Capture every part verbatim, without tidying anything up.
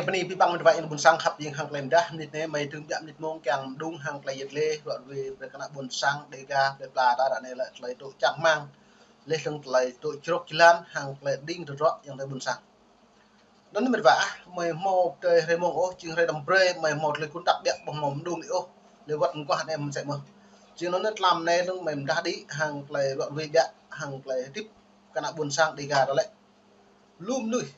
Bơni abih bang met wa ƀôn sang khăp jing hăng tơlơi mơdah, mơnit anai mơi dơ̆ng biă mơnit mông kiăng mơđung hăng tơlơi yet lĕ ruă rơwe brơi kơ ană ƀôn sang Dega plơi pla ta ră anai lĕ tơlơi dŏ čang rơmang. Laih dơ̆ng tơlơi dŏ črŏk jơlan hăng tơlơi đing tơdruă ayŏng adơi ƀôn sang. Anŭn met wa ah, mơi hmâo tơlơi hrơi mông ôh, jing hrơi đăm brơi, mơi hmâo tơlơi kŭn tăk biă ƀu hmâo mơđung đĭ ôh, lĕ wơ̆t mơguah anai mơsĕ mơ̆n. Jing anŭn tlam anai dơ̆ng mơi mơdah đĭ hăng tơlơi ruă rơwe biă, hăng tơlơi hơdip kơ ană ƀôn sang Dega ta lĕ. Lu mơnuih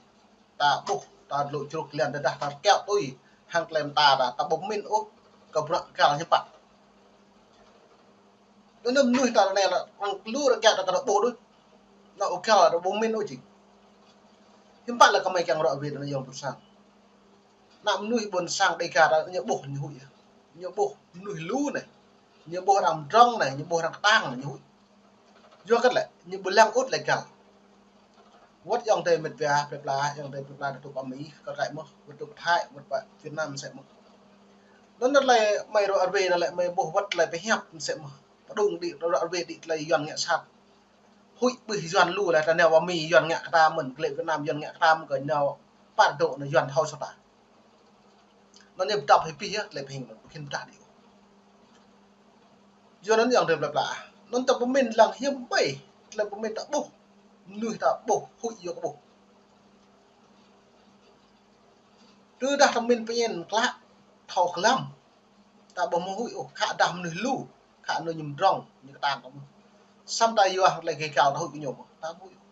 ta ƀuh, ta dŏ črŏk jơlan tơdah ta kiaŏ tui hăng tơlơi mơta ta, ta ƀu pơmĭn ôh kơ bruă găl hiư̆m pă. Anŭn mơnuih ta anai lĕ, arăng lu arăng kiaŏ ta, ta ƀuh đôč. Anŭn ƀu găl ta ƀu pơmĭn ôh jing. Hiư̆m pă lĕ kơ mơi kiăng ruă rơwe anŭn ayŏng ƀôn sang. Ană mơnuih ƀôn sang Dega ta ñu ƀuh ñu huĭ yơh. Ñu ƀuh mơnuih lu anai. Ñu ƀuh arăng mơdrŏng anai, ñu ƀuh arăng kơtang anai, ñu huĭ. Yua kơ lĕ, ñu ƀu lăng ôh tơlơi găl. Wơ̆t ayŏng adơi met wa plơi pla, ayŏng adơi plơi pla ta tŭ pơ Mi, kơ kaĭ mơ̆n, wơ̆t tŭ pơ Thái, wơ̆t pơ Việt Nam mơsĕ mơ̆n. Anŭn tơlơi mơi ruă rơwe anŭn lĕ mơi ƀuh wơ̆t tơlơi pơhiăp mơsĕ mơ̆n. Pơđung đĭ ruă rơwe đĭ tơlơi Yuan ngă sat. Huĭ ƀuh Yuan lu lĕ ta nao pơ Mi Yuan ngă kơ ta mơ̆n, glaĭ Việt Nam Yuan ngă kơ ta mơ̆n, kơ nao pơ dŏ anŭn Yuan thâo soh ta. Anŭn ñu pơdŏp hĭ pih yơh, tơlơi pơhing anŭn, ƀu khĭn pơdah đĭ ôh. Yua anŭn ayŏng adơi plơi pla. Anŭn ta pơmĭn lăng hiư̆m ƀai, tơlơi pơmĭn ta ƀuh, mơnuih ta ƀuh, huĭ yua kơ ƀuh. Tơdah ta pơmĭn pơñen klă, thâo glăm. Ta ƀu hmâo huĭ ôh, khă dah mơnuih lu, khă anŭn ñu mơdrŏng, ñu kơtang ta mơ̆n. Samơ̆ ta yua hăng tơlơi gêh gao ta huĭ kơ ñu mơ̆n, ta ƀu huĭ ôh.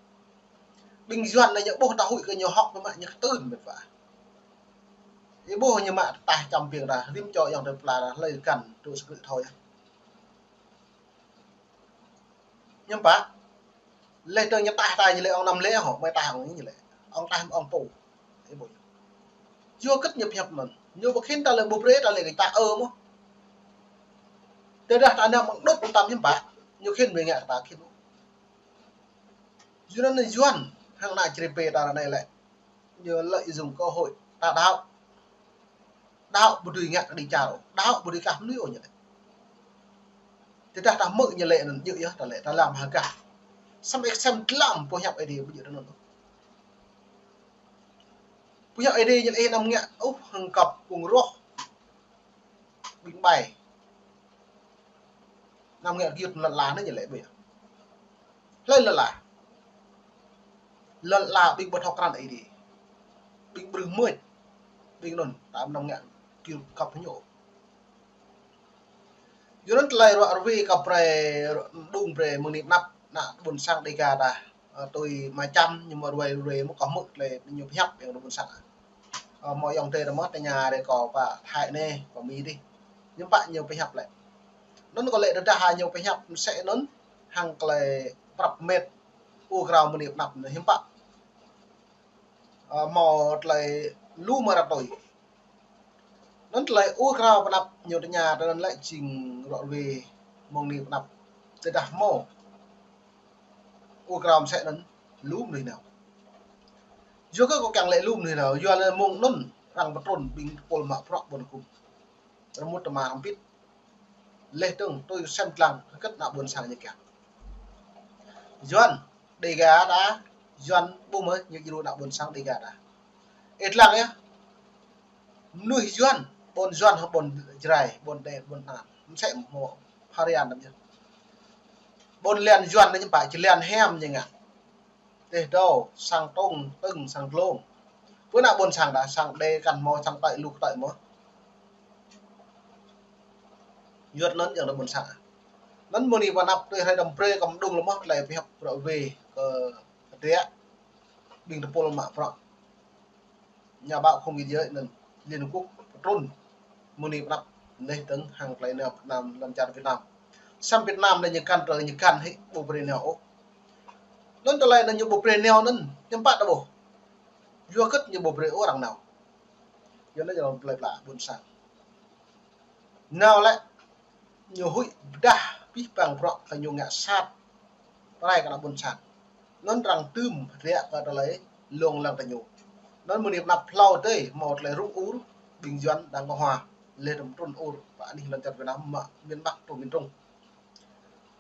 Ƀing Yuan anai ñu ƀuh ta huĭ kơ ñu hŏk mơ̆ mă ñu kơtưn met wa. Ih ƀuh ñu mă tơtaih čăm ƀing ta, rĭm čô ayŏng adơi plơi pla ta, hlơi găn, tŭ sơkrư̆ thâo yơh. Hiư̆m pă. Laih dơ̆ng ñu taih ta ñu lĕ ŏng anăm lĕ hŏ, mơi taih ŏng ñu lĕ. Ŏng taih ŏng pô. Ih ƀuh. Yua kơ ñu pơhiăp mơ̆n. Ñu ƀu khĭn ta lĕ ƀu brơi ta lĕ kơ ta ơ mơ̆n. Tơdah ta anăm ŏng đŭt tăm hiư̆m pă. Ñu khĭn ƀu ngă kơ ta khĭn. Yua anŭn Yuan hăng ană čri pê ta ră anai lĕ. Ñu lợi dụng cơ hội ta đaŏ. Đaŏ ƀu dưi ngă kơ đĭ čar ôh. Đaŏ ƀu dưi kah mơnuih ôh ñu lĕ. Tơdah ta hmư̆ ñu lĕ anŭn djơ̆ yơh ta lĕ ta lăm hơgah. Samơ̆ ih sem dlăm pơhiăp Ơi Adai ƀu djơ̆ anŭn ôh. Pơhiăp Ơi Adai ñu lĕ ih anăm ngă ôh hăng kăp kông roh. Ƀing ƀai. Anăm ngă gơyut lŏn ala anai ñu lĕ ƀơi. Hlơi lŏn ala. Lŏn ala ƀing ƀu thâo krăn Ơi Adai. Ƀing ƀrưh mơ̆n. Ƀing anŭn, ta anăm ngă gơyut kăp ñu. Yua anŭn tơlơi ruă rơwe kơ brơi, mơđung brơi mơ̆ng anai pơ anăp, ană ƀôn sang Dega ta. Ơ, tui mơčăm ñu mơ̆ ruai ruai mơ̆ kơ hmư̆ tơlơi ñu pơhiăp ayŏng adơi ƀôn sang. Ơ, hmâo ayŏng adơi ta mơ̆ tơña rai kơ pơ Thái anai, pơ Mi dih. Hiư̆m pă ñu pơhiăp lĕ. Anŭn kơ lĕ tơdah ñu pơhiăp mơsĕ anŭn hăng tơlơi prăp met ur krao mơ̆ng anai pơ anăp anŭn hiư̆m pă. Ơ, hmâo tơlơi lu mơ̆ ră tui. Anŭn tơlơi ur krao pơ anăp ñu tơña tơ anŭn lĕ jing ruă rơwe mơ̆ng anai pơ anăp. Tơdah hmâo ur krao mơsĕ anŭn lu mơnuih nao. Yua kơ kâo kiăng lĕ lu mơnuih nao, yua lĕ mơ̆ng anŭn arăng pơtrŭn ƀing tơpul mă bruă ƀôn hơkŭm. Rơmut tơma rơmpit. Laih dơ̆ng tui sem lăng hơget ană ƀôn sang ñu kiăng. Yuan, Dega ta, Yuan ƀu mơ̆ ñu djru ană ƀôn sang Dega ta. Ih lăng yơh. Mơnuih Yuan, ƀôn Yuan hăng ƀôn Jrai, ƀôn Đê, ƀôn An. Mơsĕ mơ̆ Pharian lăm yơh. Ƀôn lan Yuan anai ñu pă, či lan hiam ñu ngă. Teh dâu, sang tông, tưng, sang glông. Pơ ană ƀôn sang ta, sang Đê kăn hmâo, sang Tây lu kơ Tây mơ̆. Yuan anŭn ayŏng adơi ƀôn sang. Anŭn mơ̆ng anai pơ anăp tui hrơi đăm brơi kơ mơđung lĕ mơ̆ tơlơi pơhiăp ruă rơwe kơ hơdră ƀing tơpul mă bruă. Nhà báo không biên giới anŭn Liên Hợp Quốc pơtrŭn mơ̆ng anai pơ anăp laih dơ̆ng hăng tơlơi nao Việt Nam lŏn čar Việt Nam. Samơ̆ Việt Nam anai ñu găn tơlơi ñu găn hĭ ƀu brơi nao ôh. Anŭn tơlơi anŭn ñu ƀu brơi nao anŭn hiư̆m pă ta ƀuh. Yua hơget ñu ƀu brơi ôh arăng nao. Yua anŭn ñu plơi pla ƀôn sang. Nao lĕ ñu huĭ pơdah abih bang bruă kơ ñu ngă sat. Pơrai kơ ană ƀôn sang. Anŭn arăng tơm hơdră kơ tơlơi lông lăng tơ ñu. Anŭn mơ̆ng anai pơ anăp hlâo adih hmâo tơlơi rŭng ur ƀing Yuan đang kơ hua. Laih dơ̆ng trŭn ur pơ anih lŏn čar Việt Nam mă miền Bắc trŭn miền Trung.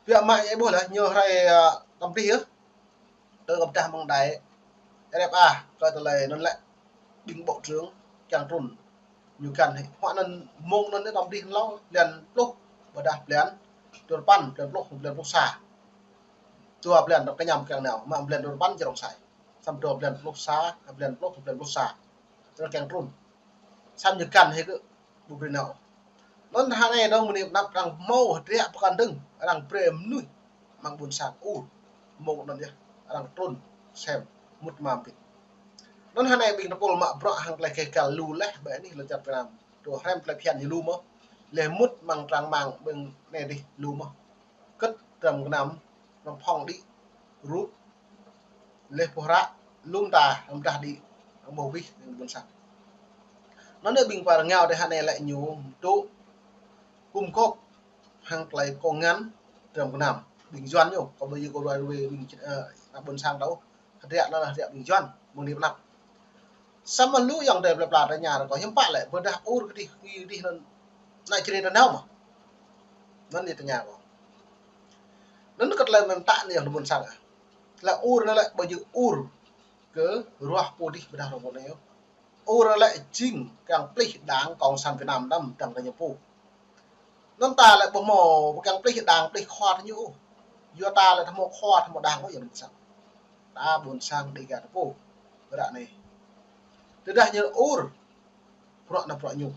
Biă mă ñu ƀuh lĕ ñu hrơi, ơ, tăm dih yơh. Tơ kơ pơdah mơ̆ng đài R F A kơ tơlơi anŭn lĕ ƀing bộ trưởng kiăng trŭn. Ñu găn hĭ. Huă anŭn mơ̆ng anŭn đăm đih hlâo, blan pluh, ƀôdah blan dua rơpăn, blan pluh, blan pluh sa. Dua blan dŏ kơñăm kiăng nao, mă blan dua rơpăn čơrŏng sai. Samơ̆ dua blan pluh sa, blan pluh, blan pluh sa. Tơl kiăng trŭn. Samơ̆ ñu găn hĭ kơ ƀu brơi nao. Anŭn hơnai dơ̆ng mơ̆ng anai pơnăp arăng hmâo hơdră pơkŏn dơ̆ng, arăng brơi mơnuih amăng ƀôn sang ur. Mơ̆ng anŭn yơh, arăng trŭn sem mŭt mă ƀing. Anŭn hơnai ƀing tơpul mă bruă hăng tơlơi kơ găl lu laih ƀơi anih lŏn čar Việt Nam. Tơl hrăm tơlơi phiăn ñu lu mơ̆n. Laih mŭt amăng trang mạng ƀing anai dih lu mơ̆n. Kơ̆t dram gơnam, dram phŏng đĭ, rup, laih boh hră, lŏm ta, dram dah đĭ, dram boh wih, ƀôn sang. Anŭn yơh ƀing pơrơngao tơ hơnai lĕ ñu dŏ gum gŏp hăng tơlơi kông ngăn dram gơnam. Ƀing Yuan ñu, kâo ƀu djơ̆ kâo ruai ruai ƀing, ơ, ană ƀôn sang đôč. Hơdră anŭn hơdră ƀing Yuan, mơ̆ng anai pơnăp. Samơ̆ lu ayŏng adơi plơi pla tơña kâo hiư̆m pă lĕ, ƀôdah ur kơdih, kơdih anŭn, anai čơrê tơ nao mơ̆n. Anŭn ñu tơña kâo. Anŭn kơ tơlơi mơ̆n ta anai ayŏng adơi ƀôn sang ah. Tơlơi ur anŭn lĕ ƀu djơ̆ ur kơ ruah pô dih ƀôdah ruah pô anai yơh. Ur anŭn lĕ jing kiăng plih Đảng Cộng sản Việt Nam đăm dăng tơ ñu pô. Anŭn ta lĕ ƀu hmâo, ƀu kiăng plih Đảng, plih khua tơ ñu ôh. Yua ta lĕ ta hmâo khua, ta hmâo Đảng ôh, ayŏng adơi ƀôn sang. Ta ƀôn sang Dêga ta pô. Ră anai. Tơdah ñu ur, bruă anŭn bruă ñu.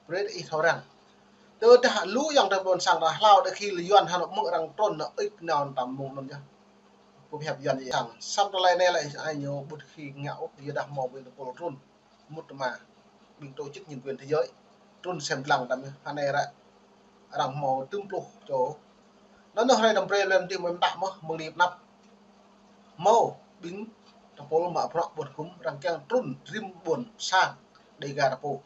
Brơi ih thâo răng. Tơdah lu ayŏng adơi ƀôn sang ta hlâo đa khi lĕ Yuan hơnŭk mơ̆ng arăng trŭn anŭn ih nao tam mơ̆ng anŭn yơh. Pơhiăp Yuan yơh. Samơ̆ tơlơi anai lĕ ai ñu ƀu khi ngă ôh, yua dah hmâo ƀing tơpul trŭn. Mŭt tơma ƀing tổ chức nhân quyền thế giới trŭn sem lăng tam yơh. Hơnai ră arăng hmâo tơm pluh čô. Anŭn anŭn hrơi năm brơi lem tim mơ̆n ta mơ̆n mơ̆ng anai pơnăp. Hmâo ƀing tơpul mă bruă ƀuôn hgŭm arăng kiăng trŭn rĭm ƀôn sang Dêga ta pô.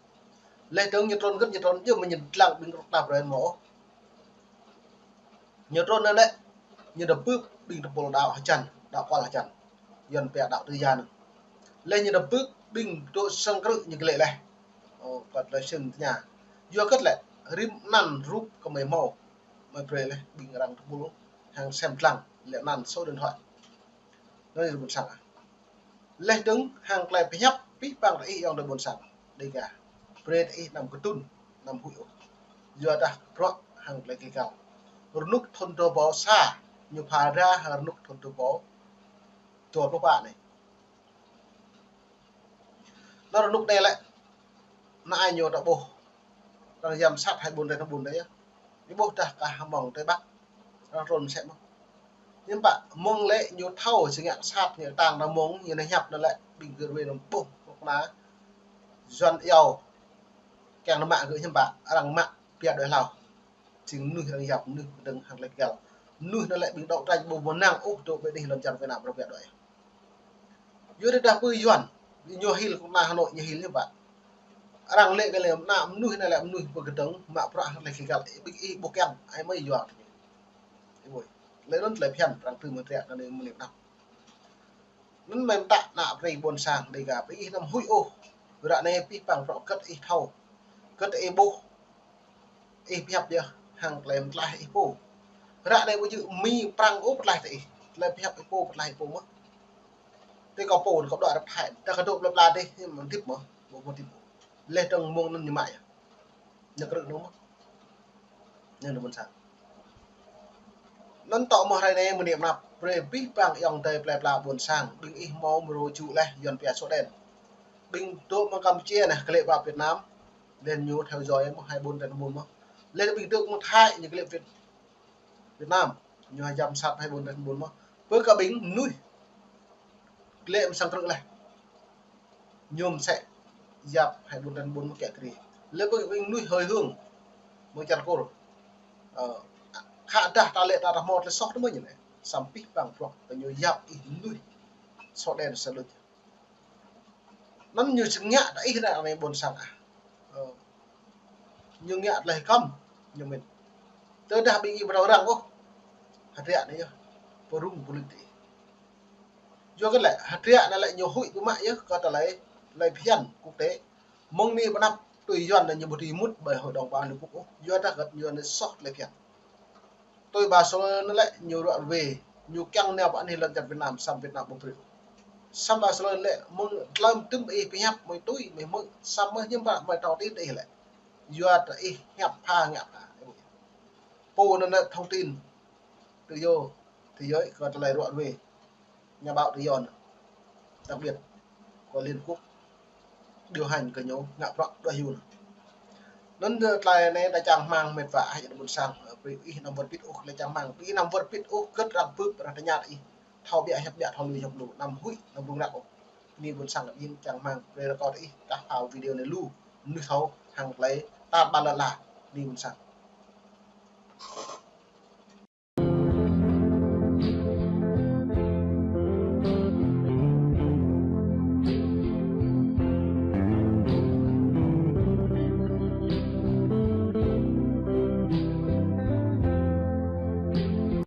Laih dơ̆ng ñu trŭn gơ̆t ñu trŭn yơh mơ̆n ñu lăng ƀing rŏk ta brơi mơ̆n ôh. Ñu trŭn anŭn lĕ, ñu dŏ pưp ƀing tơpul đaŏ hơjăn, đaŏ kual hơjăn. Yuan pia đaŏ tư gia anŭn. Laih ñu dŏ pưp ƀing dŏ sang krư̆ ñu glĕ laih. Ơ, kơ tơlơi sĭt tơña. Yua kơ lĕ, rĭm anăn rup kơ mơi hmâo, mơi brơi laih ƀing arăng tơpul hăng sem lăng, lĕ anăn số điện thoại. Anŭn ñu ƀôn sang ah. Laih dơ̆ng hăng tơlơi pơhiăp abih bang ih ayŏng adơi ƀôn sang Dêga. Brơi ih anăm kơtưn, anăm huĭ ôh. Yua dah bruă hăng tơlơi kơ găl. Rơnŭk thŭn dua rơbâo sa, ñu pha ra hăng rơnŭk thŭn dua rơbâo dua pluh pă anai. Anŭn rơnŭk anai lĕ, anai ñu ta ƀuh. Arăng yăm sat hai ƀôn tơ ƀôn tơ yơh. Ñu ƀuh dah kah mơ̆ng tơ Bắc. Arăng trŭn sem mơ̆n. Hiư̆m pă, mơ̆ng lĕ ñu thâo si ngă sat ñu tang ta mơ̆ng, ñu nao hiăp anŭn lĕ, ƀing gơ̆ ruai anŭn ƀuh, mơ̆ng anai. Yuan iâu. Kiăng anŭn mă gơ̆ hiư̆m pă, arăng mă, pia đuaĭ hlâo. Jing mơnuih arăng yap, mơnuih pơdơ̆ng hăng tơlơi găl. Mơnuih anŭn lĕ ƀing đấu tranh ƀu mơnăng ôh dŏ ƀơi anih lŏn čar Việt Nam arăng pia đuaĭ. Yua dah ƀơi Yuan, ñu hil kơ anai Hà Nội ñu hil ñu ƀă. Arăng lĕ kơ lĕ ană mơnuih anai lĕ mơnuih pơkơdơ̆ng, mă bruă hăng tơlơi găl, ƀing ih ƀu kiăng, ai mơi yua. Ih ƀuh. Lĕ anŭn tơlơi phiăn, arăng tơm hơdră anai mơ̆n anai pơnăp. Anŭn mơ̆n ta ană plơi ƀôn sang Dêga, ƀing ih anăm huĭ ôh. Ră anai abih bang bruă kơ̆t ih thâo. Kơ̆t ih ƀuh. Ih pơhiăp yơh, hăng tơlơi pơtlaih ih pô. Ră anai ƀu djơ̆ Mi Prăng ôh pơtlaih tơ ih. Tơlơi pơhiăp ih pô, pơtlaih ih pô mơ̆n. Tơ kâo pô, kâo dŏ rơp Thái. Tơ kâo dŏ plơi pla dih, ñu mơ̆n hơdip mơ̆n. Ƀu mơ̆n hơdip ôh. Laih dơ̆ng mơ̆ng anŭn ñu mă yơh. Ñu krư̆ anŭn mơ̆n. Anŭn ƀôn sang. Anŭn tŏ mơ̆ hrơi anai mơ̆n anai pơnăp, brơi abih bang ayŏng adơi plơi pla ƀôn sang, ƀing ih hmâo mrô jŭ laih Yuan pia sổ đen. Ƀing dŏ mơ̆ng Campuchia anai, glaĭ pơ Việt Nam, laih ñu theo dõi mơ̆n hai ƀôn tơnah ƀôn mơ̆n. Laih ƀing dŏ mơ̆ng Thái, ñu glaĭ Việt, Việt Nam, ñu yăm sat hai ƀôn tơnah ƀôn mơ̆n. Pơ kơ ƀing mơnuih glaĭ mơ̆ng sang krư̆ laih. Ñu mơsĕ yap hai ƀôn tơnah ƀôn mơ̆n kiăng krư̆. Lĕ ƀing, ƀing mơnuih hơi hương mơ̆ng čar Kur. Ơ, khă dah ta lĕ ta rah mơ̆ tơlơi soh tơ mơ̆n ñu lĕ. Samơ̆ abih bang bruă kơ ñu yap ih mơnuih. Sổ đen sơlŭt. Anŭn ñu sing ngă ta ih ră anai ƀôn sang ah. Ơ, ñu ngă tơlơi kăm, ñu mĭn. Tơdah ƀing ih ƀu thâo răng ôh. Hơdră anai yơh. Pơrŭng pơlĭt ih. Yua kơ lĕ, hơdră anai lĕ ñu huĭ pơmă yơh, kơ tơlơi, tơlơi phiăn quốc tế. Mơ̆ng anai pơnăp tui Yuan anai ñu ƀu dưi mŭt ƀơi Hội đồng Bảo an Liên Hợp Quốc ôh. Yua dah kơ Yuan anai soh tơlơi phiăn. Tui ba sô anai lĕ ñu ruă ruê, ñu kiăng nao pơ anih lŏn čar Việt Nam, samơ̆ Việt Nam ƀu brơi. Samơ̆ sơlơi lĕ mơ̆ng tlam tŭm ih pơhiăp mơi tui mơi hmư̆, samơ̆ hiư̆m pă mơi thâo tin ih lĕ. Yua kơ ih hiăp pha ngă pha. Pô anŭn lĕ thông tin tự do thế giới kơ tơlơi ruă ruê. Nhà báo tự do anŭn. Đặc biệt của Liên Quốc điều hành kơ ñu ngă bruă đuaĭ hyu anŭn. Anŭn tơlơi anai ta čang rơmang mĕt wa ayŏng adơi ƀôn sang, ơ, brơi ih anăm wơr bĭt ôh tơlơi čang rơmang. Ih anăm wơr bĭt ôh, kơt arăng bưp, arăng tơña ih. Thâo biă hiăp biă, thâo lui hiăp lui, anăm huĭ, anăm rŭng răng ôh. Bơni ƀôn sang ƀing čang rơmang, brơi rơkâo ih, tah pha video anai lu, mơnuih thâo hăng tơlơi ta ƀă lăt la, bơni ƀôn sang.